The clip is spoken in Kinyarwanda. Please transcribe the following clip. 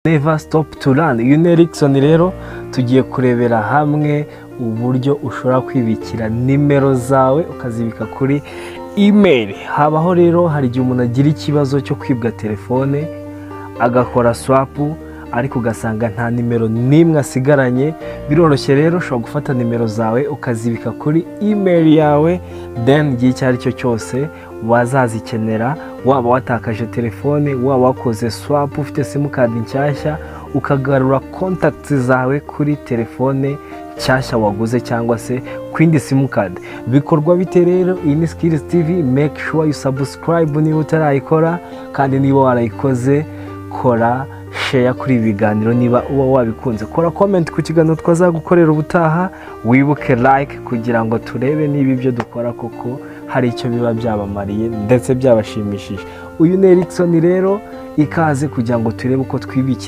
Never stop to learn. Uyu ni Erikson. Rero tugiye kurebera hamwe uburyo ushobora kwibikira nimero zawe, ukazibika kuri email. Habaho rero, hari igihe umuntu agira ikibazo cyo kwibwa telefone, agakora swap, ariko ugasanga nta nimero n'imwe asigaranye. Biroroshye rero, ushobora gufata nimero zawe ukazibika kuri email yawe, then igihe icyo ari cyo cyose wazazikenera, waba watakaje telefone, waba wakoze swap, ufite simukadi nshyashya, ukagarura contacts zawe kuri telefone nshyashya waguze cyangwa se ku yindi simukadi. Bikorwa bite rero? Iyi ni Skills TV. Make sure you subscribe niba utarayikora, kandi niba warayikoze, kora share kuri ibi biganiro niba uba wabikunze, kora comment ku kiganiro twazagukorera ubutaha, wibuke like kugira ngo turebe niba ibyo dukora koko hari icyo biba byabamariye ndetse byabashimishije. Uyu ni Erikson rero, ikaze kugira ngo turebe uko twibikira.